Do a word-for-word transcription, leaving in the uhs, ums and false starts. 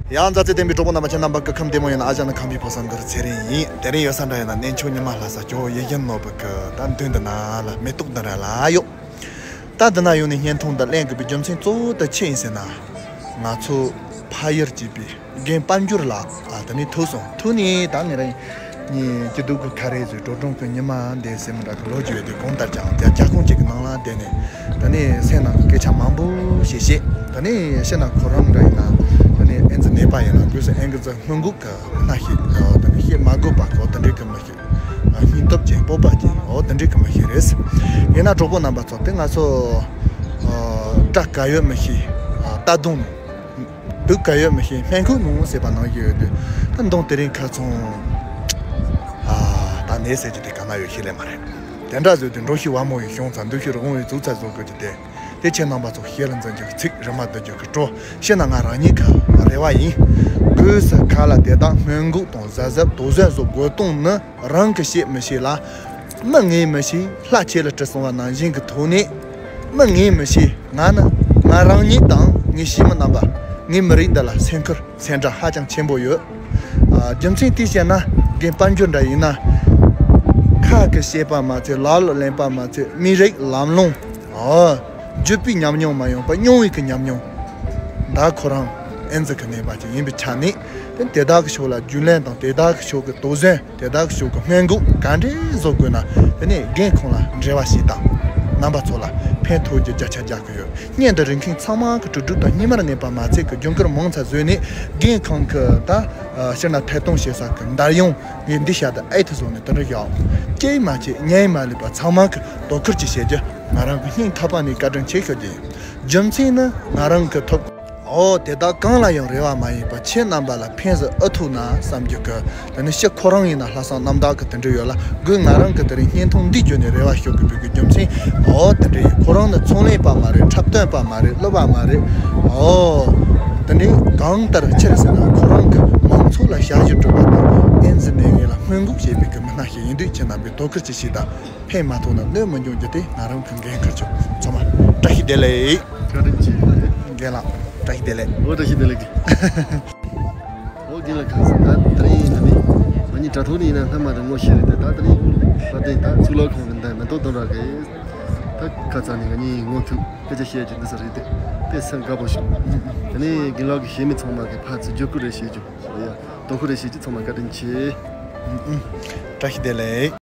ཡང་མཛའ་བརྩེ་ལྡན་པའི་གྲོགས་པོ་རྣམ་པ་ཁྱེད་རྣམ་པ་སྐུ་ཁམས་བདེ་མོ་ཡིན་ན། ཨ་ཅག་ནི་ཁམས་པའི་ཕོ་གསར་གུ་རུ་ཚེ་རིང་ཡིན། དེ་རིང་ཡོད་ས་འདྲ་ཡིན་ན་གནས་མཆོག་ཉི་མ་ལྷ་ས་ཇོ་བོ་ཡིད་བཞིན་ནོར་བུ་གི་ད་མདུན་འདི་ན་ལ་མེ་ཏོག་འདི་ར་ལ་ཡོད། ད་འདི་ན་ཡོང་ནས་བརྙན་ཐུང་འདི་ལེན་དགོས་པའི་རྒྱུ་མཚན་གཙོ་བོ་དེ་ཆི་ཡིན་ཟེར་ན། ང་ཚོ་ཕ་ཡུལ་གཅིག་པའི་རྒན་དཔལ་འབྱོར་ལགས་ཨ་དེ་ནས་ཐུག་སོང་། ཐུག་ནས་ད་ངེད་རང་གཉིས་སྐྱིད་སྡུག་གི་ཁ་རས་ཟོས། བྲོ་བྲོ་གི་ཉི་མ་འདས་ཟེར་མི་འདྲ་གི་ལོ་རྒྱུས་ཡོད་དེ། གང་ལྟར་ཀྱང་དེ་རྒྱ་ཁོངས་གཅིག་གི་ནང་ལ་བསྡད་ནས་ད་ནི་སེམས་ནང་གི་སྐད་ཆ་མང་པོ་ཞིག་བཤད། ད་ནི་ཤི་ན་ཁོ་རང་འདྲ་ཡིན་ན་ད་ནི་ཨེ་ཙི་ནད་པ་ཡིན་ན་གོས་སུ་ཨེ་ཙི་སྔོན་འགོག་གི་མི་སྣ་ཞིག་ད་ནི་བཤད་མ་དགོས་པ་གོ་དེ་འདྲའི་གི་མི་ཞིག་སྙིང་སྟོབས་ཅན་སྤོབས་པ་ཅན་འོ་དེ་འདྲའི་གི་མི་ཞིག་རེད། ཡིན་ན་གྲོགས་པོ་རྣམ་པ་ཚོ། དེ་ང་ཚོ་ཨ་སྐྲ་ག་ཡོད་མི་ཤེས། ཨ་རྟ་གདོང་། སྡུག་ག་ཡོད་མི་ཤེས། སྨན་ཁུག་ནང་ཟེར་བ་ནང་བཞིན་ཡོད་དུས་ད་གདོང་དེ་རིང་ཁ་ཚང་ཨ་ད་ནད་ཟེར་གྱི་དེ་ག་ན་ཡོད་ཤེས་ལེ་མ་རེད། དེ་འདྲ་བཟོས་དུས་འགྲོ་ཤེས་བ་མོ་ཡི་བྱུང་ཚ་འདུག་ཤེས་རོགས་ཡི་བཙུགས་ཚ་བཟོ་དགོས་ཀྱི་དེ། དེ་ཁྱེད་རྣམ་པ་ཚོ་ཤེས་ལ་འཛིན་རྒྱུ་ཚིག་རི་མ་བསྡུ་རྒྱུ་གི་སྤྲོ་ཤེས་ན་ང་རང་ཉིད་ཁ་རེ་བ་ཡིན། གོས་སུ་ཁ་ལ་དེ་དག་སྔོན་འགོག་དང་གཟབ་གཟབ་དོགས་ཟོན་བཟོ་དགོས་དོན་ནི། རང་གི་ཤེས་མི་ཤེས་ལ། མི་ངས་མི་ཤེས། ལྷ་ཁྱེད་ལ་དྲི་སོང་བ་ནང་བཞིན་གྱི་ཐོག་ནས། མི་ངས་མི་ཤེས། ང་ནི་ང་རང་ཉིད་དང་ངའི་ཤེས་མི་རྣམ་པ། ངའི་མི་རིགས་འདི་ལ་སེམས་ཁུར་སེམས་ཁྲལ་ཧ་ཅང་ཆེན་པོ་ཡོད། ཨ་རྒྱུ་མཚན་དེ་བཤད་ན་རྒན་དཔལ་འབྱོར་འདྲ་ཡིན་ན། ཁ་གི་བཤད་པ་མ་ཚད་ལག་ལ་ལེན་པ་མ་ཚད་མི་རིགས་ལམ་ལྷོང་། ཨ་བརྒྱུད་པའི་ཉམས་མྱོང་མ་ཡོང་པ་མྱོང་བའི་གི་ཉམས་མྱོང་། ད་ཁོ་རང་ཨེ་ཙི་གི་ནད་པ་ཅིག་ཡིན་པའི་ཆ་ནས། དེ་དེ་དག་གི་ཕྱོགས་ལ་རྒྱུས་ལོན་དང་དེ་དག་གི་ཕྱོགས་ཀྱི་དོགས་ཟོན། དེ་དག་ཕྱོགས་ཀྱི་སྔོན་འགོག་ག་འདྲས་བཟོ་དགོས་ན། དེ་ནས་རྒན་ཁོང་ལ་འབྲེལ་བ་བྱས་དང་། རྣམ་པ་ཚོ་ལ་ཕན་ཐོགས་རྒྱུ་བརྒྱ་ཆ་བརྒྱ་གི་ཡོད། བརྙན་འདི་རིག་མཁན་ཚང་མ་གི་དྲུག་དྲུག་དང་སྙེ་མར་གནས་པ་མ་ཚད་ཀྱི་རྒྱུན་བཀོལ་མང་ཙམ་བཟོས་ནས། རྒན་ཁོང་གི་ད་ཕྱིར་ན་ཐད་གཏོང་བྱེད་ས་གི་འདར་ཡོང་ངས་འདི་བཤད་དེ་ཨེ་ཐི་བཟོ་ནས་དེ་འདྲ་བཞག་ཅེས་མ་བྱེད་ཉན་མ་ལུས་པ་ཚང་མ་གི་དོ་ཁུར་གྱིས་བྱེད་རྒྱུ་ང་རང་གི་སྙིང་ཐག་པ་ནས་བཀའ་དྲིན་ཆེ་ཞུ་རྒྱུ་ཡིན། རྒྱུ་མཚན་ནི་ང་རང་གི་ཐོབ། ཨོ་དེ་དག་གང་ལ་ཡང་རེ་བ་མ་ཡིན་པ་ཁྱེད་རྣམ་པ་ལ་ཕན་ཟིག་ཨེ་ཐོགས་ན་བསམ་རྒྱུ་གི། དེ་ནི་ཕྱི་ཁོ་རང་ཡིན་ན་ལྷག་བསམ་རྣམ་དག་གི་དེ་འདྲ་ཡོད་ལ། སྒོས་ང་རང་གི་དེ་རིང་བརྙན་ཐུང་འདི་བརྒྱུད་ནས་རེ་བ་ཞུ་དགོས་པའི་གི་རྒྱུ་མཚན། ཨོ་དེ་འདྲ་ཡིན། ཁོ་རང་ནི་ཚོང་ལས་པ་མ་རེད། འཁྲབ་སྟོན་པ་མ་རེད། གླུ་བ་མ་རེད། ཨོ་དེ་འདྲའི་གང་ལྟར་ཆི་རེད་ཟེར་ན་ཁོ་རང་གི་མང་ཚོགས་ལ་ཞབས་ཞུ་སྒྲུབ་པ་དང་ཨེ་ཙི་ནད་ངན་ལ་སྔོན་འགོག་བྱེད་པའི་གི་མི་སྣ་ཞིག་ཡིན་དུས་ཁྱེད་རྣམ་པས་དོ་ཁུར་གྱིས་བྱས་དང་། ཕན་མ་ཐོགས་ན་གནོད་མི་འབྱུང་རྒྱུ་དེ་ང་རང་གི་འགན་ཁུར་ཆོག་ཚང་མ་བཀྲ་ཤིས་བདེ་ལེགས། བཀའ་དྲིན་ཆེ། རྒན་ལགས་བཀྲ་ཤིས་བདེ་ལེགས། འོ་བཀྲ་ཤིས་བདེ་ལེགས། འོ་རྒན་ལགས་ཁ་སང་ད་དེ་རིང་ཡིན་ན་མི་ང་གཉིས་དྲ་ཐོག་ནས་ཡིན་ན་སྔ་མ་རེད་ངོ་ཤེས་རེད་དེ། ད་དེ་རིང་ལྷ་ལྡན་ད་གཙུག་ལག་ཁང་གི་འདི་མེ་ཏོག་སྟོན་ར་གི་ད་ཁ་སང་ནས་ང་གཉིས་ངོ་ཐུག་སྐད་ཆ་བཤད་རྒྱུ་འདི་ས་རེད་དེ། དེ་སེམས་དགའ་པོ་བྱུང་། དེ་ནས་རྒན་ལགས་ཀྱི་ཤེས་མི་ཚང་མ་གི་ཕར་ཚུར་བརྒྱུད་སྐུར་རེ་བྱེད་རྒྱུ་ཡ་དོ་ཁུར་རེ་བྱེད་རྒྱུ་ཚང་མ་བཀའ་དྲིན་ཆེ། བཀྲ་ཤིས་བདེ་ལེགས།